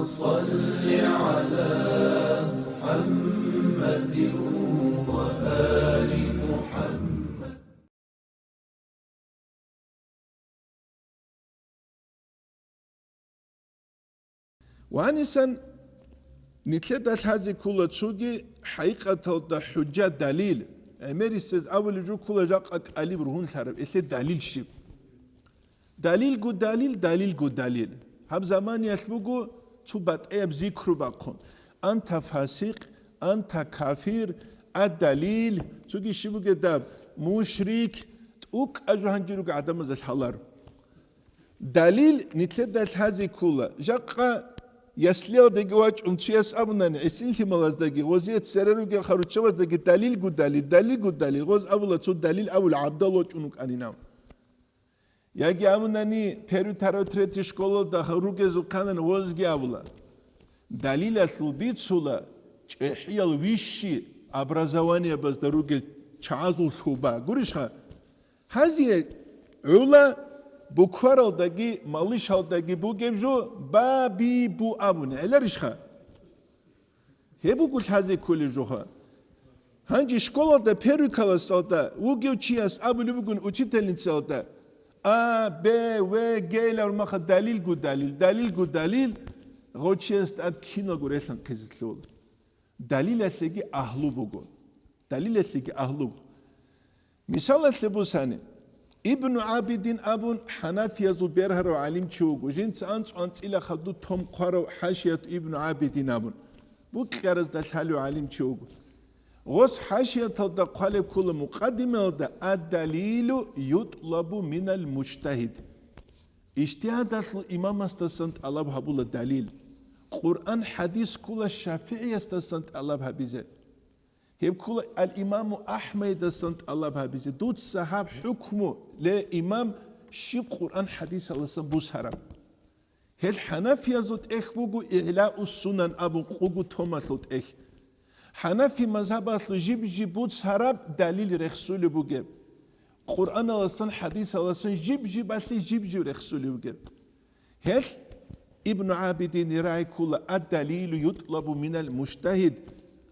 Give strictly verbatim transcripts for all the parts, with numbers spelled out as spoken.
صل على محمد وآل محمد. Ванисан, нилъеда лъазе ккола цоги хӀакъикъаталда хӀужа, далил. ГӀемерисез абулеб жо ккола жакъа кӀалиб ругьунлъараб, гьелъе далил щиб? Далилго далил, далилго далил. Гьаб заманиялъ буго цо батӀияб зикру бахъун: «Анта фасикъ, анта кафир, а далил», цоги щиб бугеб даб, мушрик, тӀокӀаб жо гьанже руго гӀадамазда лъалар. Далил нилъеда лъазе ккола. Жакъа яслиялдаги вачӀун чияс абунани, гӀисин лъималаздаги, гъозие цере ругел харуччабаздаги далилго далил, далилго далил, гъоз абула, цо далил абул гӀабдал вачӀун вукӀанин. Яги абунани, первый, второй, третий школалда ругезухъанани гъозги абула. Далилалъул бицула чӀехӀиял вищи образованиябазда ругел чагӀазул лъуба. Гурищха? Гьазие гӀула букваралдаги малышалдаги бугеб жо ба-би-бу абуни гӀеларищха? Гьеб буго лъазе кколеб жоха. Гьанже школалда первый классалда вугев чияс абулеб бугин учительницаялда: «А, Б, В, Г», илан маха далилго далил, далилго далил, гъов чияс тӀад киналго релъанхъизе лъугьула. Далилалъеги агьлу буго. Далилалъеги агьлу буго. Мисалалъе бусани, Ибну ГӀабидин абун хӀанафиязул бергьарав гӀалимчи вуго, жинца анцӀ-анцӀила хадуб том хъварав ХӀашият Ибну ГӀабидин абун, букьаразда лъалев гӀалимчи вуго. Гъос хӀашияталда хъвалеб ккола мукъадимаялда: «Ад-далилу ютлабу минал мужтагьид». Ижтигьадалъул имамасдасан тӀалаб гьабула далил. Къуръан-хӀадис ккола ШафигӀиясдасан тӀалаб гьабизе. Гьеб ккола ал-Имаму АхӀмайдасан тӀалаб гьабизе. Дуца гьаб хӀукму, ле имам, щиб Къуръан-хӀадисаласан бусараб? Гьел хӀанафиязул тӀехь буго ИгӀлаус-Сунан абун къугу томалъул тӀехь. ХӀанафи мазгьабалъул жиб-жиб буцараб далил рехсулеб бугеб. Къуръаналасан, хӀадисаласан жиб-жибалъе жиб-жиб рехсулеб бугеб. Гьелъ Ибну ГӀабидини рагӀи ккола: «Ад-далилу ютлабу минал мужтагьид».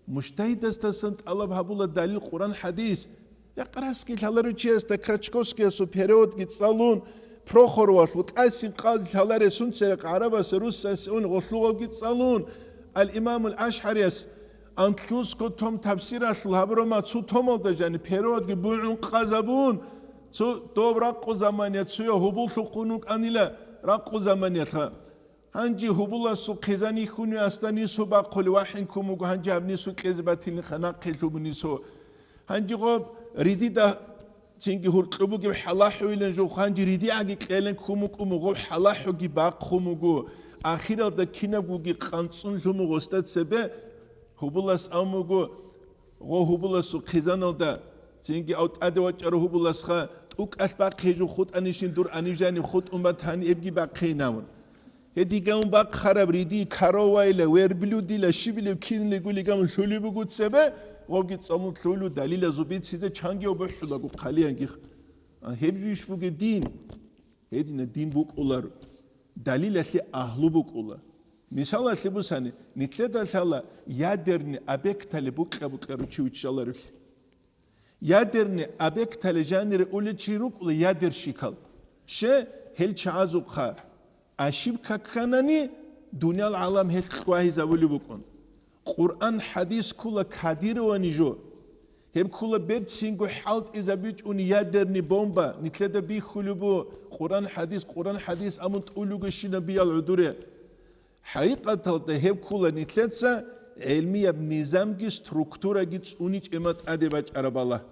Мужтагьидасдасан тӀалаб гьабула далил Къуръан-хӀадис. Якъарасги лъаларев чиясда Крачковскиясул переводги цӀалун, Прохоровалъул кӀасин къазе лъаларесун церекъ гӀарабасе, руссасе ун гъолъугъабги цӀалун, ал-Имамул АшгӀарияс анлънусго том тафсиралъул гьабураб мацу томалда жани переводги бугӀун къазабун, цо доб ракъу замания цуя гьубуллъухъун вукӀанила ракъу заманиялъха. Гьанже гьубуласул хъизан йихьунев асда нису бахъулев вахӀин ккун буго, гьанже гьаб нису кьезе батилинха нахъе лъугьун нису. Гьанже гъоб ридида цинги гьуркьу бугеб хӀалахӀуйилан жо, гьанже ридигӀаги кьелин ккун букӀун буго, гъоб хӀалахӀуги бахъун буго. Ахиралда кинабгоги къанцӀун лъун буго гъосда цебе. Гьубулас абун буго, гъо гьубуласул хъизаналда, цинги ав тӀаде вачӀарав гьубуласха, тӀукӀалъ бахъе жо хутӀанищин дур анив жанив хутӀун батани эбги бахъейин абун. Гьедигавун бахъараб риди, коровайила, верблюдила, щибилев кинлигулигавун лъулеб буго цебе, гъобги цӀалун лъулу далилазул бицизе чанги обухӀулаго хъалиянги. А гьеб жуйищ бугеб дин? Гьедина дин букӀулар, далилалъе агьлу букӀула. Мисалалъе бусани, нилъеда лъала ядерный объектале букьа-букьарав чи виччаларевлъи. Ядерный объектале жанире улел чи рукӀула ядерщикал. Ще, гьел чагӀазухъа ошибка кканани, дуниял гӀалам гьелъ хьвагьизабулеб букӀун. Къуръан-хӀадис ккола кодировани жо. Гьеб ккола берцинго хӀалтӀизабичӀони ядерный бомба, нилъеда бихьулеб бу Къуръан-хӀадис, Къуръан-хӀадис абун тӀулугощинаб биял гӀодоре. ХӀакъикъаталда гьеб ккола нилъеца гӀелмияб низамги структураги цӀуни чӀема тӀаде бачӀараб балагь.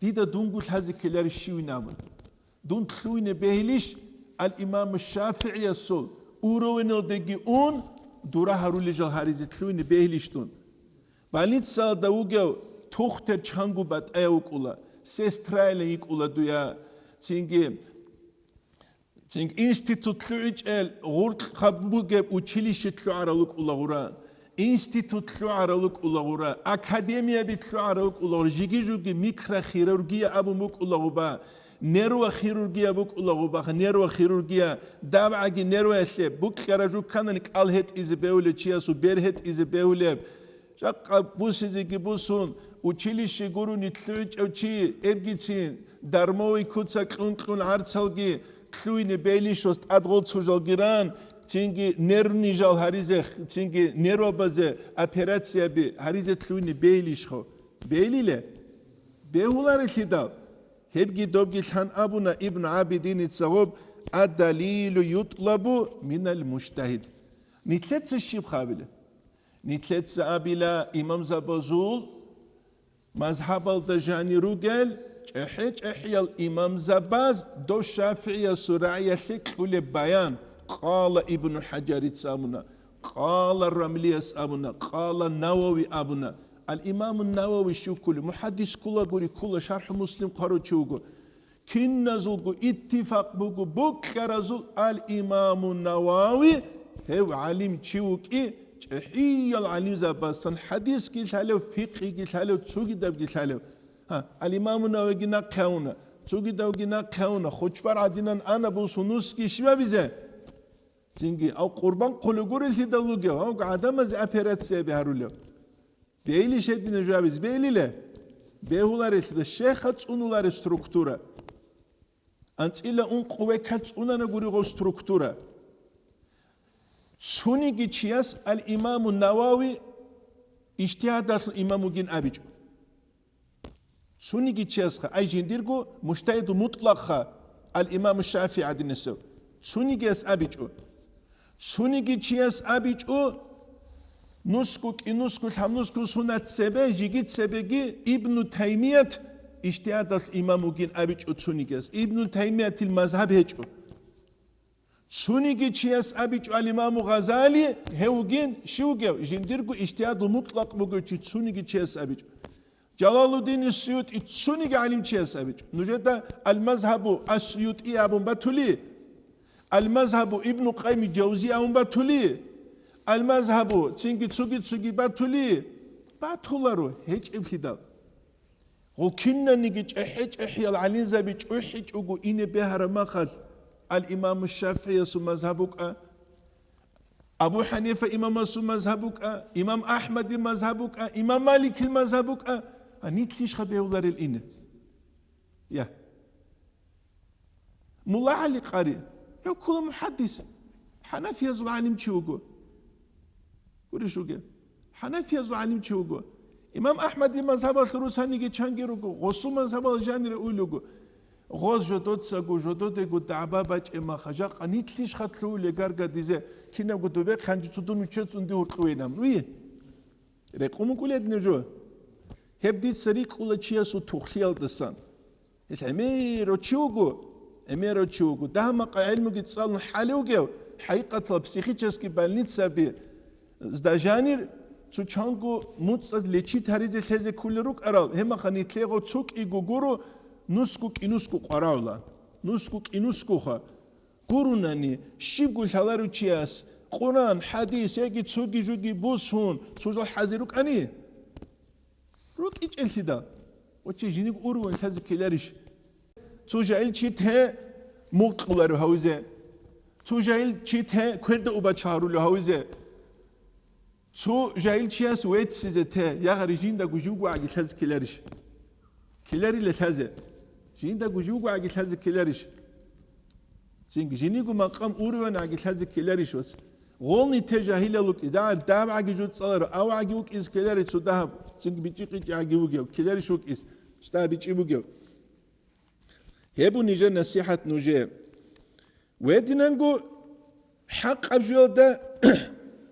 Дида дунго лъазе ккеларищ щивин абун. Дун лъугьине бегьилищ, ал-Имаму ШафигӀиясул уровеналдеги ун, дура гьарулел жал гьаризе лъугьине бегьилищ дун? Больницаялда вугев тухтер чанго батӀаяв вукӀула, сестрайилан йикӀула дуя, цинги Цинги институт лъугӀичӀел гъуркъаб бугеб училище лъугӀарал рукӀула гъура, институт лъугӀарал рукӀула гъура, академияби лъугӀарал рукӀула гъура, жиги-жуги микрохирургия абун букӀула гъуба, Нерва хирургия букӀула гъубаха, нерва хирургия, давгӀаги нерваялъе букьараб жуканани кӀал гьетӀизе бегьулеб, чиясул бер гьетӀизе бегьулеб. Жакъа бусизеги бусун, училище гурони лъугӀичӀев чи, эбгицин, дармовый куца кьун-кьун гӀарцалги лъугьине бегьилищ ва тӀад гъолцужалги ран, цинги нервный жал гьаризе, цинги нервабазе операцияби гьаризе лъугьине бегьилищха? Бегьилиле? Бегьуларелъидал? Гьебги добги лъан абуна Ибн ГӀабидиница гъоб: «Ад-далилу ютлабу минал мужтагьид». Нилъеца щиб хабила? Нилъеца абила имамзабазул мазгьабалда жанир ругел чӀехӀе-чӀехӀиял имамзабаз дов ШафигӀиясул рагӀиялъе кьулеб баян, къала Ибну ХӀажарица абуна, къала Рамлияс абуна, къала Навави абуна. Ал-Имаму Навави щив ккули? МухӀаддис ккулагури ккула, ШархӀу Муслим хъварав чи вуго. Киназулго иттифакъ буго букьаразул ал-Имаму Навави, гьев гӀалим чи вукӀи, чӀехӀиял гӀалимзабазсан хӀадисги лъалев, фикъгьиги лъалев, цогидабги лъалев. Гьа, ал-Имаму Нававиги нахъе гьавуна, цогидавги нахъе гьавуна, хочбар гӀадинан ана бусунусги щибабизе? Цинги, ав къурбан хъулугурелъидал вугев, авго гӀадамазе операцияби гьарулев. Бегьилищ гьедина жавиз, бегьилиле? Бегьуларелъидал, щеха цӀунулареб структура. АнцӀила ункъо векал цӀунана гури гъов структура. Цуниги чияс ал-Имаму Навави ижтигьадалъул имам вугин абичӀо. Цуниги чиясха, ай жиндирго мужтагьидул мутӀлакъха, ал-Имаму ШафигӀи гӀадинасев, цунигияс абичӀо. Цуниги чияс абичӀо, нусго кӀинусго лъабнусго сунат цебе, жиги цебеги Ибну Таймият ижтигьадалъ имам вугин абичӀо цунигияс. Ибну Таймиятил мазгьаб гьечӀо. Цуниги чияс абичӀо ал-Имаму Гъазали, гьев вугин щив вугев, жиндирго ижтигьадул мутӀлакъ бугев чи цуниги чияс абичӀо. Жалалуддин СуютӀи цуниги гӀалимчияс абичӀо. Нужеда Ал-Мазгьабу ас-СуютӀи абун батули, Ал-Мазгьабу Ибну Къайми Жавзи абун батули, Ал-Мазгьабу цинги цуги-цуги батули, батуларо гьечӀеблъидал. Гъукиннаниги чӀехӀе-чӀехӀиял гӀалимзаби чӀухӀичӀого ине бегьараб махалъ, Ал-Имаму ШафигӀиясул мазгьаб букӀа, Абу ХӀанифа имамасул мазгьаб букӀа, имам Ахмадил мазгьаб букӀа, имам Маликил мазгьаб букӀа, а нилъищха бегьуларел ине? Я. Мулла ГӀали Къари, гьев ккола мухӀаддис, хӀанафиязул гӀалимчи вуго. Гурищ вугев? ХӀанафиязул гӀалимчи вуго. Имам Ахмадил мазгьабалъ русаниги чанги руго, гъосул мазгьабал жанире уйл вуго. Гъоз жодоцаго, жододего дагӀба бачӀеб маха, жакъа нилъищха лъугьулел гаргадизе, кинабго добе хъанчи цо дун вичча цӀунди гьуркьуйилан. Уй! Рекъун букӀулед нуж? Гьеб дица рикӀкӀула чиясул тухлъиялдасан. Гьел гӀемерав чи вуго, гӀемерав чи вуго. Дагьа-макъа гӀелмуги цӀалун хӀалев вугев, хӀакъикъаталда психический больницаби, здажанир, цо чанго муцӀаз лечить гьаризе лъезе кколел рукӀарал, гьебмаха нилъего цо кӀиго гуро, нусго кӀинусго къварагӀула. Нусго кӀинусгоха. Гурунани, щибго лъаларев чияс, Къуран, хӀадис яги цоги жуги бусун, цо жал хӀазе рукӀани? РукӀичӀелъидал, ва чи жиниго уровень лъазе ккеларищ? Цо жагьил чи те мукъуларев гьавизе, цо жагьил чи те кверда убачагьарулев гьавизе, цо жагьил чияс веццизе те, ягъари жиндаго живго гӀаги лъазе ккеларищ? Ккеларила лъазе. Жиндаго живго гӀаги лъазе ккеларищ? Цинги жиниго макъам уровень гӀаги лъазе ккеларищ, вас? Гъолни те жагьилал вукӀи, дагӀар дабгӀаги жуцӀцӀаларо, авгӀаги вукӀизе ккелари цо дагьаб, цинги бичӀи-къичӀи гӀаги вугев, ккеларищ вукӀиз, цо дагьаб бичӀи бугев. Гьебу нижер насихӀат нужее. Гьединанго хӀакъаб жоялда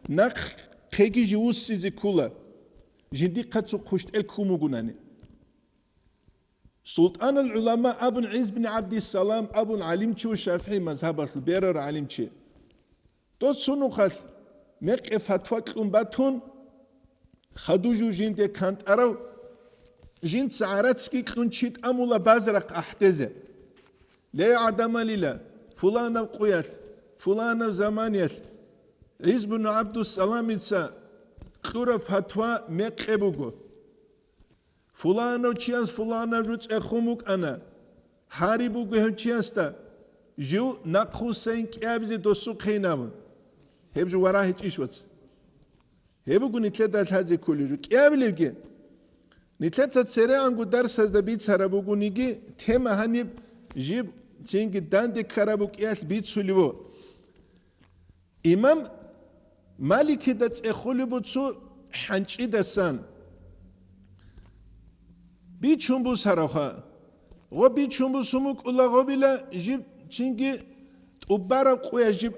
нахъеги живуссизе ккула, жиндихъа цо хъущтӀел ккун вугунани. СултӀанул гӀулама абун ГӀиз бин ГӀабдиссалам абун гӀалимчи ва ШафигӀи мазгьабалъул берара гӀалимчи. Дос цо нухалъ мекъи фатва кьун батун, хадув жо жинде кантӀарав, жинца гӀарацги кьун чи тӀамула базарахъ ахӀдезе. Ле, гӀадамалила, фуланаб къуялъ, фуланаб заманиялъ ГӀиз бну ГӀабдуссаламица кьураб фатва мекъи буго. Фуланав чияс фуланав жо цӀехун вукӀана. Гьари буго гьев чиясда, жив нахъвуссайин кӀиабизе досухъейин абун. Гьеб жо варагьичӀищ, вац? Гьеб буго нилъеда лъазе кколев жо. КӀиабилевги, нилъеца церегӀанго дарсазда бицараб бугониги, тема гьаниб жиб цинги данде ккараб букӀиялъ бицулев. Имам Маликида цӀехулеб буго цо хӀанчӀидасан. Бичун бусаравха. Гъо бичун бусун букӀула гъобила жиб цинги тӀубараб къуя жиб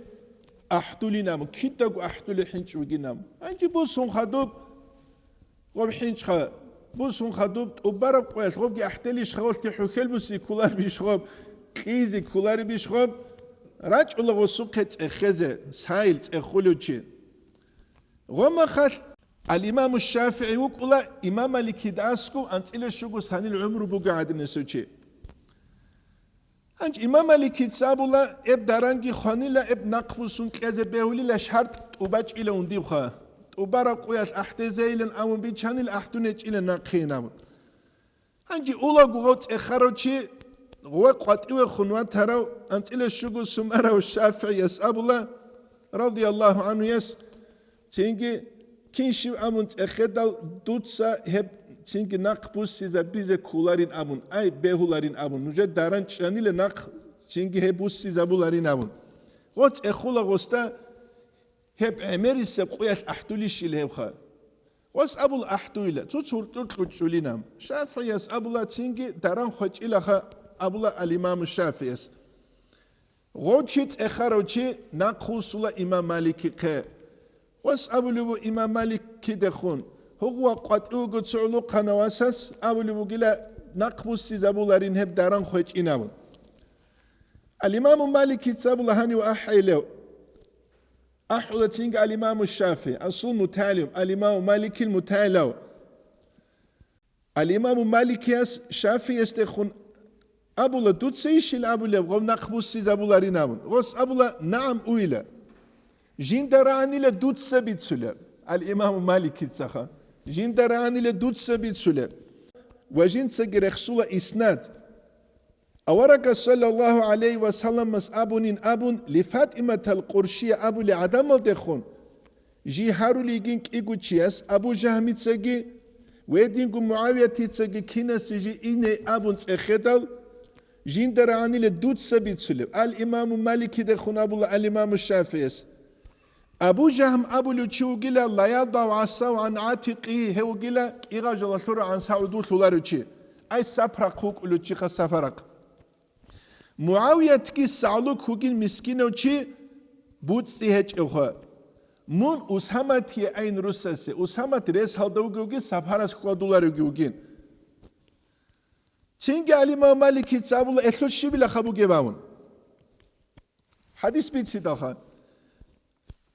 ахӀдулин абун, кидаго ахӀдулеб хӀинчӀ бугин абун. Гьанже бусун хадуб, гъоб хӀинчӀха, бусун хадуб тӀубараб къоялъ гъобги ахӀделищха, гъолъги хӀухьел буси кколаребищ гъоб, кьизе кколаребищ гъоб, рачӀула гъосухъе цӀехезе, сайил цӀехулев чи. Гъомахалъ ал-Имаму ШафигӀи вукӀула имам Маликидасго анцӀила щуго санил гӀумру буго гӀадинасев чи. Гьанж имам Маликица абула, эб даранги хванила, эб нахъбуссун кьезе бегьулила шартӀ тӀубачӀила ундибха. ТӀубараб къуялъ ахӀдезейилан абун бичанил ахӀдун гьечӀила нахъейин абун. Гьанже улаго гъов цӀехарав чи, гъов къватӀивехун ватарав, анцӀила щуго сумарав ШафигӀияс абула, радияллагьу гӀанхуяс, цинги, кин щив абун цӀехедал, дуца гьеб цинги нахъ буссизабизе кколарин абун, ай, бегьуларин абун, нужер даран чӀанила нахъ цинги гьеб буссизабуларин абун. Гъо цӀехула гъосда гьеб гӀемерисеб къуялъ ахӀдулищил гьебха? Гъос абул ахӀдуйла, цуц гьуртӀур кьучӀчӀулинам. ШафигӀияс абула цинги даран хвечӀилаха абула ал-Имаму ШафигӀияс. Гъов чи цӀехарав чи нахъ вуссула имам Маликихъе. Гъос абулеб бу имам Маликидехун, гьугъва къватӀивго цо гӀолохъанав васас абулеб бугила нахъ буссизабуларин гьеб даран хвечӀинабун. Ал-Имаму Маликица абула гьанив ахӀейилев. АхӀула цинги ал-Имаму ШафигӀи, асул мутагӀалим, ал-Имаму Маликил мутагӀилав. Ал-Имаму Маликияс ШафигӀиясдехун абула, дуца ишил абулеб, гъов нахъ буссизабуларин абун. Гъос абула, нагӀам, уйла. Жинда рагӀанила дуца бицулеб, ал-Имаму Маликицаха. Жинда рагӀанила дуца бицулеб. Ва жинцаги рехсула иснад. Аварагас саллаллагьу гӀалайгьи ва салламас абунин абун, ли ФатӀиматал Къуршия абулей гӀадамалдехун, жий гьарулей йигин кӀиго чияс, Абу Жагьмицаги, гьединго МугӀавиятицаги кинасе жий ине абун цӀехедал, жинда рагӀанила дуца бицулеб, ал-Имаму Маликидехун абула ал-Имаму ШафигӀияс. Абу Жагьм абулев чи вугила, ла ядагӀу гӀасагьу гӀан гӀатикъигьи, гьев вугила кӀигъажалалъура гӀанса гӀуду лъуларев чи. Ай сапрахъ вукӀулев чиха сапарахъ. МугӀавиятги сагӀлук вугин мискинав чи буцӀцӀи гьечӀевха. Мун Усаматие айн русасе, Усамат рес гьалда вугевги сапарас хьвадуларевги вугин. Цинги ал-Имам Маликица абула, элъул щибила хабуге бавун. ХӀадис бицидалха.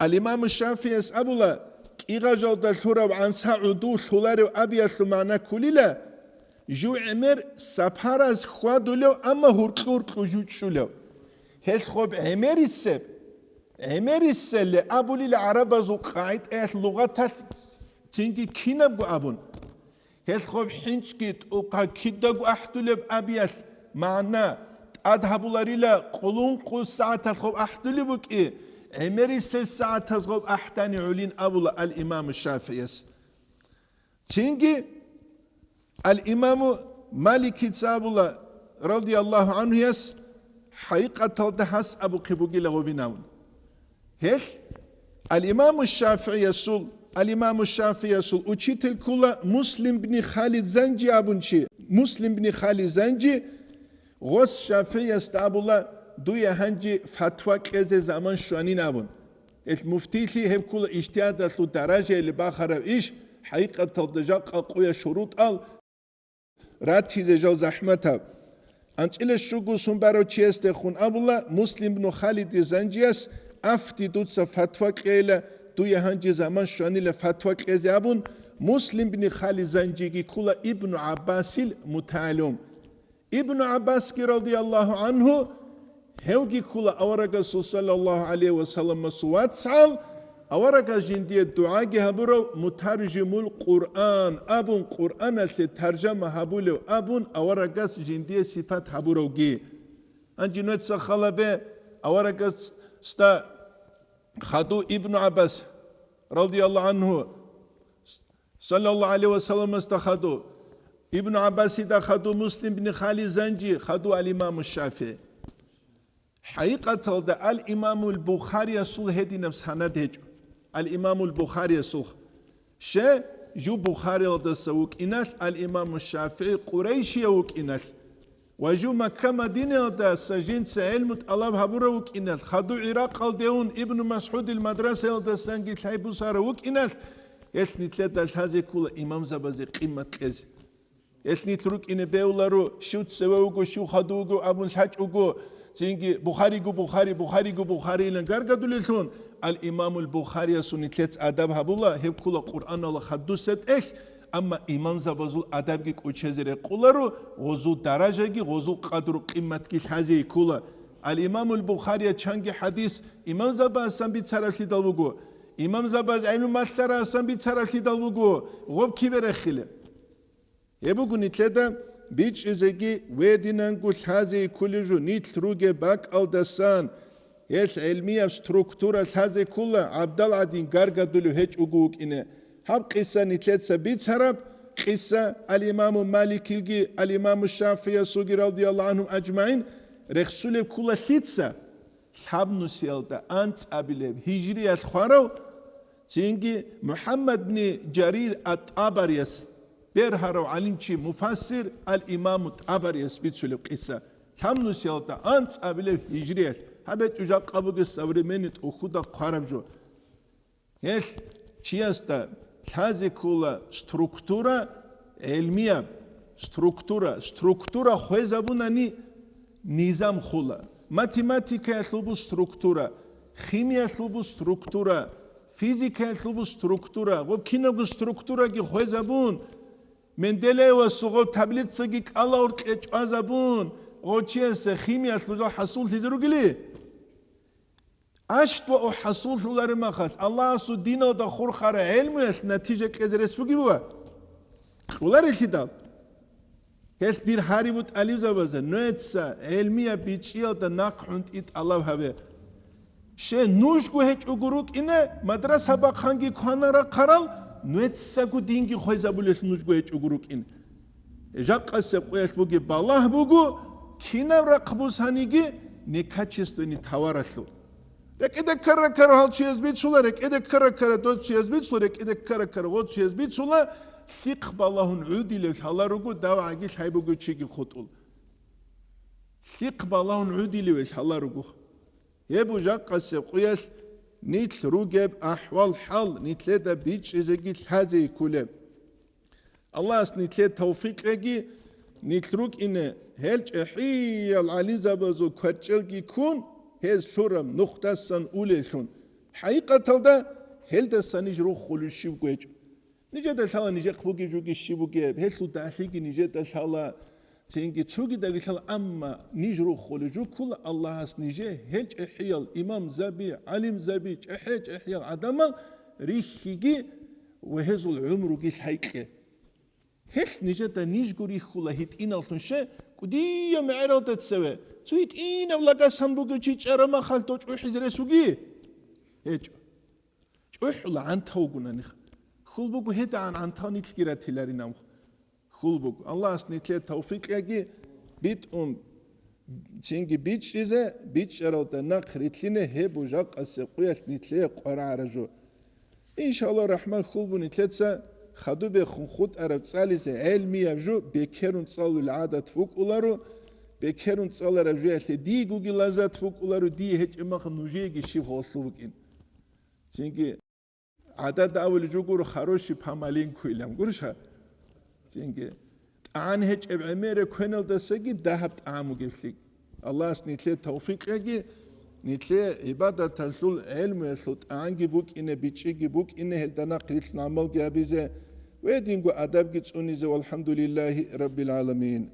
Ал-Имаму ШафигӀияс абула, кӀигъажалда лъурав гӀанса гӀуду лъуларев абиялъул магӀна кколила, жив гӀемер сапараз хьвадулев, амма гьуркьу-гьуркьу жучӀулев. Гьелъ гъоб гӀемерисеб, гӀемерисели абулила гӀарабазул къагӀидаялъ лугъаталъ цинги кинабго абун. Гьелъ гъоб хӀинчӀги тӀухъа кидаго ахӀдулеб абиялъ магӀна тӀад гьабуларила, къулункъу сагӀаталъ гъоб ахӀдулеб букӀи, гӀемерисел сагӀатаз гъоб ахӀдани гӀолин абула ал-Имаму ШафигӀияс. Цинги ал-Имаму Маликица абула, радияллагьу гӀанхуяс, хӀакъикъаталда гьас абухъе бугила гъобинавун. Гьелъ ал-Имаму ШафигӀиясул, ал-Имаму ШафигӀиясул учитель ккула Муслим бни Халид Занжи абун чи. Муслим бни Халид Занжи гъос ШафигӀиясда абула, дуе гьанже фатва кьезе заман щванин абун. Гьелъ муфтийлъи гьеб ккула ижтигьадалъул даражаялъе бахараб иш, хӀакъикъаталда жакъа къуя шурутӀал ратизе жал захӀматаб. АнцӀила щуго сун барав чиясдехун абула, Муслим бну Халиди Занжияс, афти дуца фатва кьейила, дуе гьанже заман щванила фатва кьезе абун, Муслим бни Халид Занжиги ккула Ибну ГӀаббасил мутагӀалим. Ибну ГӀаббасги, радияллагьу гӀанху, гьевги ккула аварагасул, саллаллагьу гӀалайгьи ва салламасул, вацгӀал, Аварагас жиндие дугӀаги гьабурав, мутаржимул Къуръан абун, Къуръаналъе таржама гьабулев абун аварагас жиндие сипат гьабуравги. Гьанже нуца халабе аварагасда хаду Ибну ГӀаббас, радияллагьу гӀангьу, саллаллагьу гӀалайгьи вассаламасда хаду, Ибну ГӀаббасида хаду Муслим бин Халид Занжи, хаду ал-Имаму ШафигӀи. ХӀакъикъаталда ал-Имамул Бухариясул гьединаб санад гьечӀо. Ал-Имамул Бухариясул. Ще, жу Бухариялдаса вукӀиналъ, ал-Имаму ШафигӀи Къурайшияв вукӀиналъ, ва жу Макка-Мадинаялдаса жинца гӀелму тӀалаб гьабурав вукӀиналъ, хаду ГӀиракъалде ун Ибну МасгӀудил мадрасаялдасанги лъай бусарав вукӀиналъ, гьелъ нилъеда лъазе ккола имамзабазе къимат кьезе. Гьелъ нилъ рукӀине бевларо, щив цеве вуго, щив хаду вуго абун лъачӀого, цинги Бухариго Бухари, Бухариго Бухари илан гаргадулелъун, ал-Имамул Бухариясул нилъец адаб гьабула, гьеб ккола Къуръанала хадуса тӀехь, амма имамзабазул адабги кӀочезе рекъоларо, гъозул даражаги, гъозул къадру-къимматги лъазе ккола. Ал-Имамул Бухария чанги хӀадис имамзабаасан бицаравлъидал буго, имамзабаз гӀелму малъараасан бицаравлъидал буго, гъоб кибе рехилеб? Гьеб буго нилъеда бичӀчӀизеги гьединанго лъазе кколеб жо, нилъ ругеб бакӀалдасан гьелъ гӀелмияб структура лъазе ккола, гӀабдал гӀадин гаргадулев гьечӀого вукӀине. Гьаб къиса нилъеца бицараб къиса ал-Имаму Маликилги ал-Имаму ШафигӀиясулги, радияллагьу гӀангьум ажмагӀин, рехсулеб ккола лъица? Лъабнусиялда анцӀабилеб гьижриялъ хварав, цинги МухӀаммад бни Жарир ат-ТӀабарияс, бергьарав гӀалимчи, муфассир ал-Имаму ТӀабарияс бицулеб къиса, лъабнусиялда анцӀабилеб гьижриялъ, гьаб гьечӀо жакъа бугеб современный тӀухьуда хъвараб жо. Гьелъ чиясда лъазе ккола структура, гӀелмияб структура, структура хвезабунани низам хула. Математикаялъул бу структура, химиялъул бу структура, физикаялъул бу структура, гъо кинабго структураги хвезабун, Менделеевасул гъо таблицаги кӀалауркье чӀвазабун, гъо чиясе химиялъул жал хӀасуллъизе ругели? Аш дуа хӀасуллъулареб махалъ, Аллагьасул диналда хурхараб гӀелмуялъ натижа кьезе рес бугеб бугеб? Кьоларелъидал. Гьелъ дир гьари бу тӀалибзабазда, нуеца гӀелмияб бичӀчӀиялда нахъ гӀунтӀи тӀалаб гьабе. Ще нужго гьечӀого рукӀине, мадраса бахъанги квана рахъарал, нуецаго динги хвезабулелъ нужго гьечӀого рукӀин. Жакъасеб къуялъ бугеб балагь буго, кинаб рахъ бусаниги, некачественный товаралъул. РекӀеде ккара-ккара гьал чияз бицула, рекӀеде ккара-ккара дос чияз бицула, рекӀеде ккара-ккара гъоз чияз бицула, лъихъ балагьун гӀудилев лъала руго, давгӀаги лъай бугев чиги хутӀул. Лъихъ балагьун гӀудилев лъала руго. Гьеб жакъасеб къуялъ нилъ ругеб ахӀвал-хӀал нилъеда бичӀчӀизеги лъазе кколеб. Аллагьас нилъее тавфикъ кьеги, нилъ рукӀине гьел чӀехӀиял гӀалимзабазул квачӀелги ккун, гьез лъураб нухдасан улеллъун. ХӀакъикъаталда гьелдаса ниж руххулев щиб гьечӀо. Нижеда лъала нижехъ бугеб жуги щиб бугеб, гьелъул дагьлъиги нижеда лъала, цинги цогидаги лъала, амма ниж руххулев жуккула Аллагьас нижее гьел чӀехӀиял имамзаби, гӀалимзаби, чӀехӀе-чӀехӀиял гӀадамал рихьиги ва гьезул гӀумруги лъайкье. Гьелъ нижеда нижго рихьула гьитӀиналлъун, ще, кӀудияб мегӀералда цеве, цо гьитӀинаб лагасан бугев чи чӀарамахал дов чӀухӀизе рес вуги? ГьечӀо. ЧӀухӀула гӀантав вугонаниха. Хьул буго гьедагӀан гӀантав нилъги ратиларин абун. Хьул буго. Аллагьас нилъее тавфикъ яги, битӀун цинги бичӀчӀизе, бичӀчӀаралда нахъ рилълъине гьеб жакъасеб къуялъ нилъее къварагӀара жо. Иншаллагь рахман, хьул бу нилъеца хадубехун хутӀараб цӀализе гӀелмияб жо бекерун цӀалулел гӀадат букӀуларо, бекерун цӀалараб жоялъе дийгоги лаззат букӀуларо, дие гьечӀеб махалъ нужееги щиб гъолъул букӀин. Цинги гӀадада абулеб жо гуро, хороший помаленьку илан гуро ша. Цинги тӀагӀан гьечӀеб гӀемере квеналдасаги дагьаб тӀагӀам бугеблъи. Аллагьас нилъее тавфикъ яги, нилъее гӀибадаталъул, гӀелмуялъул тӀагӀанги букӀине, бичӀчӀиги букӀине, гьелда нахъ рилълъун гӀамалги гьабизе ва гьединго адабги цӀунизе. ВалхӀамдулиллагьи раббил гӀаламин.